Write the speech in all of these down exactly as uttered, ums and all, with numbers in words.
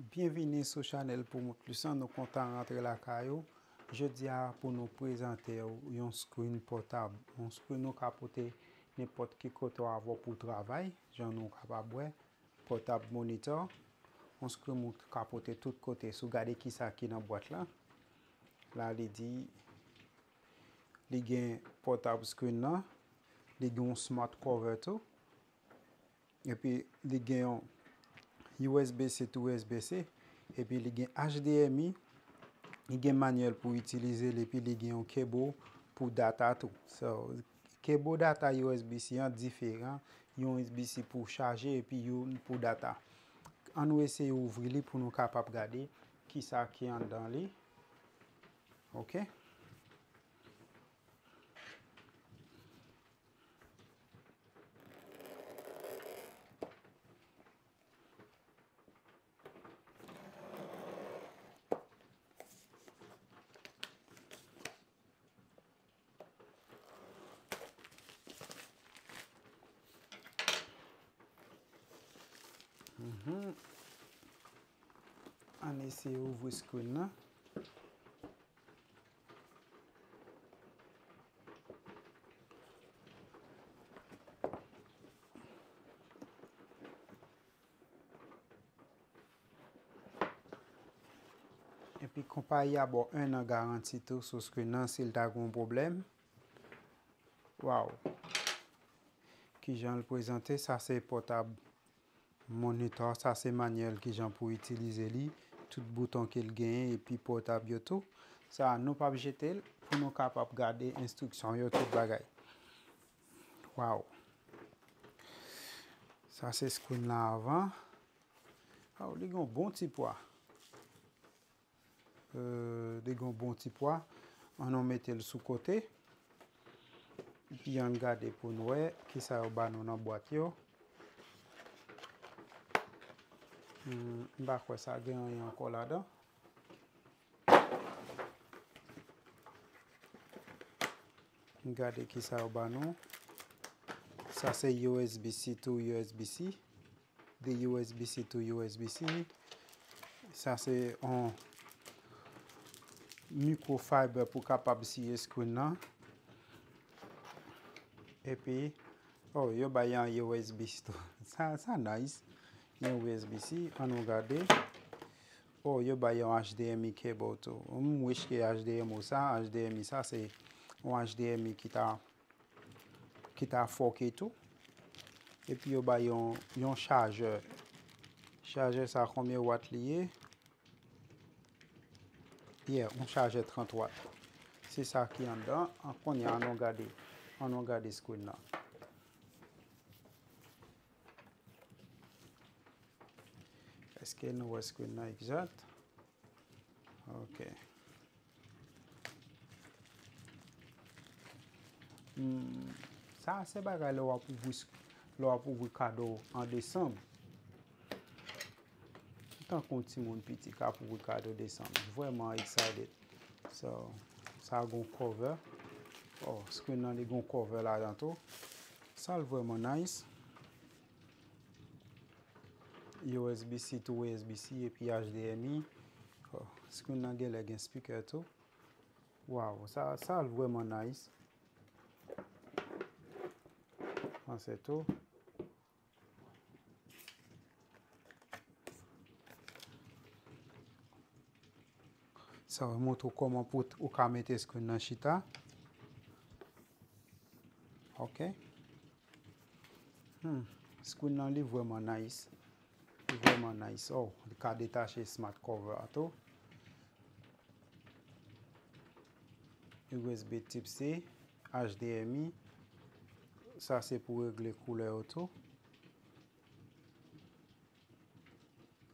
Byenvini sou chanèl Pou Mwen Plis lan, nou kontan rantre lakay ou. Jodi a pou nou prezante w yon screen pòtab. Yon screen ou ka pote nenpòt ki kote w avè w pou w travay, jan nou kapab wè, pòtab monitor. Yon screen ou ka pote tout kote. Si w gade kisa ki nan bwat la, la li di li gen pòtab screen nan, li gen yon smart cover tou. Epi li gen yon U S B C to U S B C, epi li gen H D M I, li gen manyèl pou itilize l, epi li gen yon cable pou data tou. So, cable data U S B C an diferan, yon U S B C pou chaje epi youn pou data. An nou eseye ouvri li pou nou kapab gade kisa ki anndan li. Ok. Mhm. Ann eseye ouvri screen nan. Epi konpayi a ba w en an garanti tou sou screen nan si l ta gen yon pwoblèm. Waw! Kijan l prezante, sa se pòtab monitor, sa se manyèl kijan pou itilize li, tout bouton ke l genyen epi pòtab yo tou. Sa a nou p ap jete l pou nou kapab gade enstriksyon yo, tout bagay. Waw! Sa se screen la avan. Waw, li gen yon bon ti pwa. Euh, li gen yon bon ti pwa. Ann nou mete l sou kote. Epi ann gade pou n wè kisa yo ba nou nan bwat yo. Hmm, m pa kwè sa gen anyen ankò ladan. N gade kisa yo ba nou. Sa se U S B C to U S B C. De U S B C to U S B C. Sa se yon microfiber pou kapab siye screen nan. Epi, oh, yo bay yon U S B C tou. Sa, sa nice. Yon U S B C, ann nou gade. Oh, yo bay yon H D M I cable tou. M wish ke H D M I sa, H D M I sa se yon H D M I ki ta ki ta fòke tou. Epi yo bay yon, yon chajè. Chajè sa konbyen wat li ye? Yeah, yon chajè trant wat. Se sa ki anndan. An kounye a, ann nou gade. Ann nou gade screen nan. Èske nou wè screen nan egzat? Ok. Hmm, sa se bagay lè w ap ouvri, lè w ap ouvri kado an desanm. Tankou yon timoun piti k ap ouvri kado desanm. Vrèman excited. So, sa gon cover. Oh, screen nan li gon cover ladan tou. Sa l vrèman nice. U S B C to U S B C epi H D M I. Oh, screen nan genlè gen speaker tou. Waw, sa, sa vrèman nice. Panse tou. Sa va montre w kòman pou ou ka mete screen nan chita. Ok. Hmm. Screen nan li vrèman nice. Li vrèman nice. Oh, li ka detache smart cover a tou. U S B tip C, H D M I. Sa se pou regle koulè yo tou.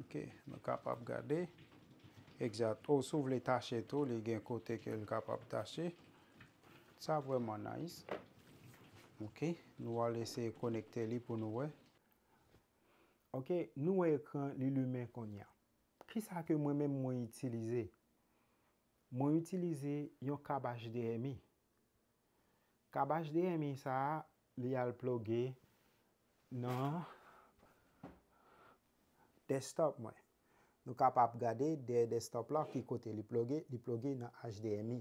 Ok, nou kapab gade. Egzat. Oh, si w vle tache tou, li gen kote ke l kapab tache. Sa vrèman nice. Ok, nou al eseye konekte li pou nou wè. Ok, nou wè ekran li limen kounye a. Kisa ke mwen menm mwen itilize? Mwen itilize yon kab H D M I. Kab H D M I sa a, li al ploge nan desktop mwen. Nou kapab gade dèyè desktop la ki kote li ploge, li ploge nan H D M I.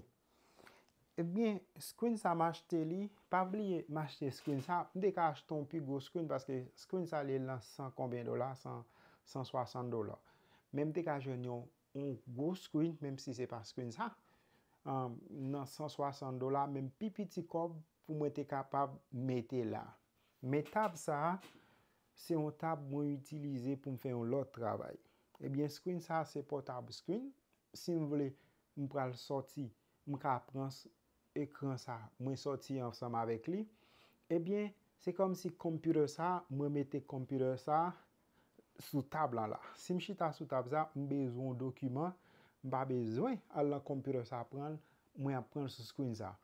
Ebyen, screen sa m achte li, pa bliye m achte screen sa, m te ka achte yon pi gwo screen paske screen sa li nan san konbyen dola, san, san swasant dola. Men m te ka jwenn yon, yon gwo screen, menm si se pa screen sa, um, nan san swasant dola, menm pi piti kòb pou mwen te kapab mete la. Men tab sa a, se yon tab mwen itilize pou m fè yon lòt travay. Ebyen, screen sa a se pòtab screen. Si m vle, m pral sòti, m ka pran s-, ekran sa, mwen sòti ansanm avèk li. Ebyen, se kòmsi computer sa, mwen mete computer sa sou tab la la. Si m chita sou tab sa, m bezwen yon dokiman, m pa bezwen al nan computer sa pran l, mwen ap pran l sou screen sa.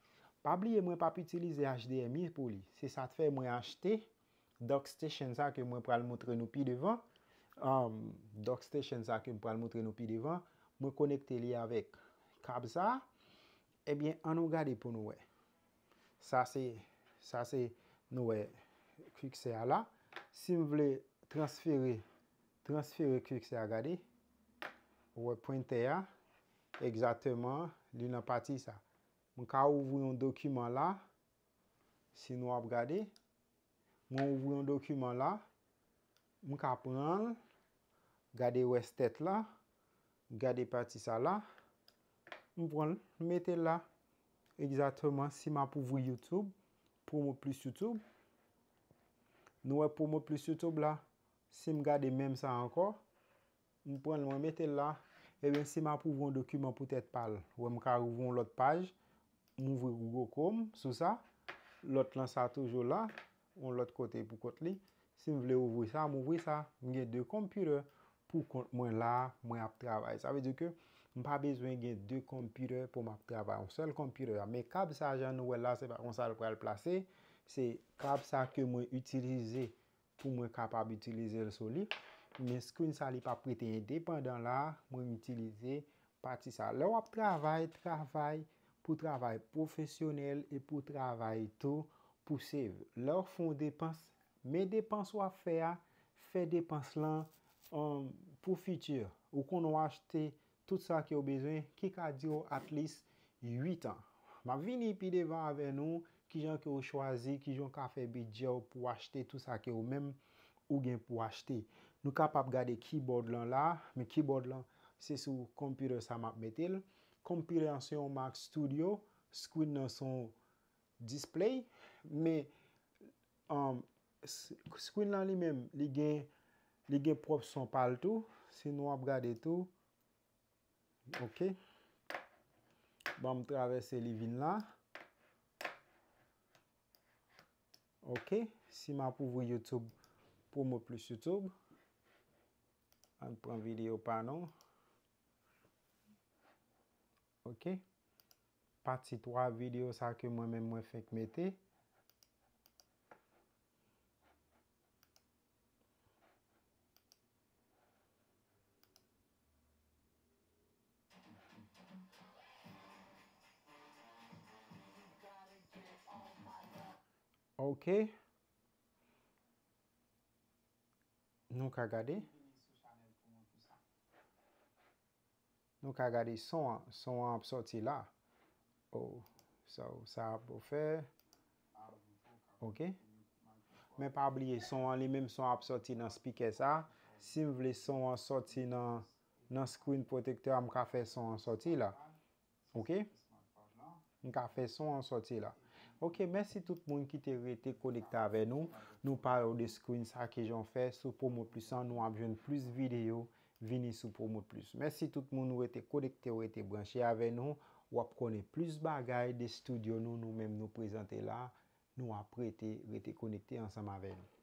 Pa bliye, mwen p ap itilize H D M I pou li. Se sa k fè mwen achte DockStation sa ke mwen pral montre nou pi devan. Um, DockStation sa ke mwen pral montre nou pi devan. Mwen konekte li avèk kab sa. Ebyen, ann nou gade pou nou wè. Sa se, sa se, nou wè, cursor a la. Si m vle transfere, transfere cursor a, gade. Ou wè pwentè a, egzakteman, li nan pati sa. Mwen ka ouvri yon dokiman la, si nou ap gade. Mwen ouvri yon dokiman la, m ka pran l, gade rès tèt la, gade pati sa la, m pran l, m mete l la. Egzakteman, si m ap ouvri YouTube, Promo Plus YouTube, nou wè Promo Plus YouTube la, si m gade menm sa ankò, m pran l, mwen mete l la. Ebyen, si m ap ouvri yon dokiman poutèt pa l, wè m ka ouvri yon lòt paj, m ouvri Google Chrome sou sa, lòt lan sa toujou la, yon lòt kote pou kont li. Si m vle ouvri sa, m ouvri sa. M gen de computer pou kont mwen la, mwen ap travay. Sa vle di ke m pa bezwen gen de computer pou m ap travay. Yon sèl computer a. Men kab sa, jan nou wè la, se pa konsa l pral plase. Se kab sa ke mwen itilize pou mwen kapab itilize l sou li. Men screen sa, li p ap rete endepandan la, mwen itilize pati sa. Lè w ap travay, travay pou travay pwofesyonèl e pou travay tou pou save. Lè w fè yon depans, men depans w ap fè a, fè depans lan, um, pou fiti. Ou konnen w achte tout sa ke w bezwen, ki ka dire w at least uit an. M ap vini pi devan avè nou, kijan ke w chwazi, kijan w ka fè bidjè w pou w achte tout sa ke w menm ou gen pou w achte. Nou kapab gade keyboard lan la, men keyboard lan, se sou computer sa m ap mete l. Computer an se yon Mac Studio, screen nan se yon display, men, um, s-, screen lan li menm, li gen, li gen pwòp son pa l tou. Si nou ap gade tou, ok. Ban m travèse li vin la. Ok, si m ap ouvri YouTube, Promo Plus YouTube, ann pran videyo pa nou. Ok. Pati twa videyo sa ke mwen menm mwen fenk mete. Ok. Nou ka gade. Nou ka gade son an. Son an ap sòti la. Oh, sa, sa ap fè. Ok. Men pa bliye, son an li menm, son ap sòti nan speaker sa. Si m vle son an sòti nan, nan screen protector a, m ka fè son an sòti la. Ok? M ka fè son an sòti la. Ok, mèsi tout moun ki te rete konekte avè nou. Nou pale w de screen sa, kijan w fè sou Promo Plus an, nou ap jwenn plis videyo vini sou Promo Plus. Mèsi tout moun, ou rete konekte, ou rete branche avè nou. W ap konnen plis bagay de studio nou, nou menm nou prezante la. Nou ap rete, rete konekte ansanm avè nou.